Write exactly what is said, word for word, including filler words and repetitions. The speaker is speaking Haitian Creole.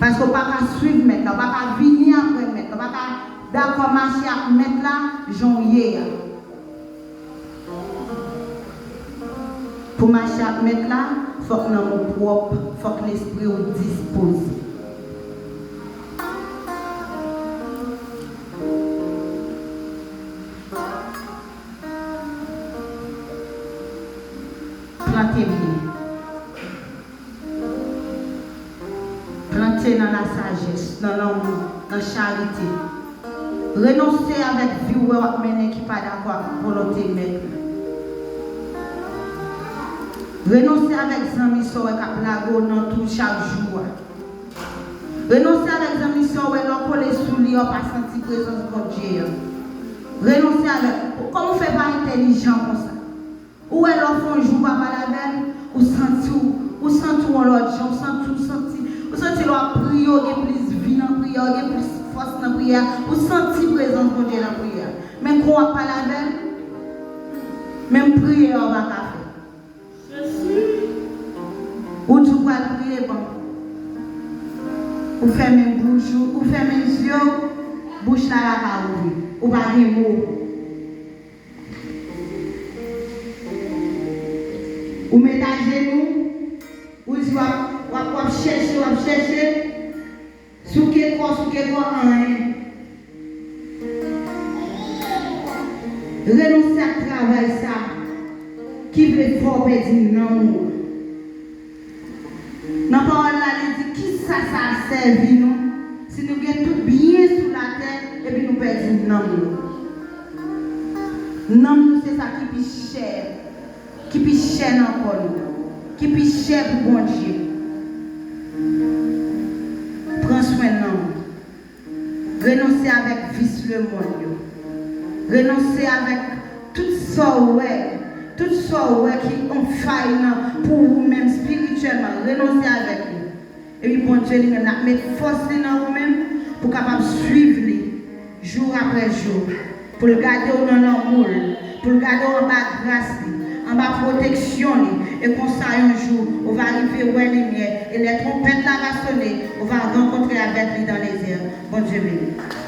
Paske w pa ka swiv Mèt la, w pa ka vini apre Mèt la, w pa ka dakò mache ak Mèt la jan w ye a. Pou mache ak Mèt la, fòk nanm ou pwòp, fòk lespri w dispoze. Plante byen. Plante nan lasajès, nan lanmou, nan charite. Renonse avèk vi w wè w ap mennen ki pa dakò ak volonte Mèt la. Renonse avèk zanmi sa w wè k ap lage w nan twou chak jou a. Renonse avèk zanmi sa w wè lè w kole sou li a w pa santi prezans Bondye a. Renonse avèk, kòman w fè pa entèlijan konsa? Ou wè lè w fè yon jou w pa pale avè l, ou santi w, ou santi w yon lòt jan, ou santi, ou santi, ou santi lè w ap priye, w gen plis vi nan priyè, w gen plis fòs nan priyè, ou santi prezans Bondye nan priyè. Men kou w ap pale avè l, menm priyè a w pa ka fè. Ou di w pral priye, bon. Ou fèmen bouch ou, ou fèmen zye w, bouch la la pa ouvri. Ou pa gen mo. Ou met ajenou, ou di w ap, w ap, w ap chèche, w ap chèche, souke kò, souke kò, anyen. Renonse ak travay sa ki vle fè w pèdi nanm ou an. Nan pawòl la, li di, kisa sa ap sèvi nou si nou gen tout byen sou latè epi nou pèdi nanm nou? Nanm nou se sa ki pi chè, ki pi chè nan kò nou, ki pi chè pou Bondye. Pran swen nanm ou. Renonse avèk vis lemonn yo. Renonse avèk tout sa w wè, tout sa w wè ki on fay nan pou ou menm espirityèlman. Renonse avèk yo. Epi Bondye li menm l ap met fòs li nan ou menm pou w kapab swiv li jou apre jou. Pou l gade w nan lanmou l, pou l gade w anba gras li, anba pwoteksyon li, e konsa yon jou, ou va rive wè limyè, et les trompettes là va sonner, ou va rankontre avèk li dans les airs. Bondye beni.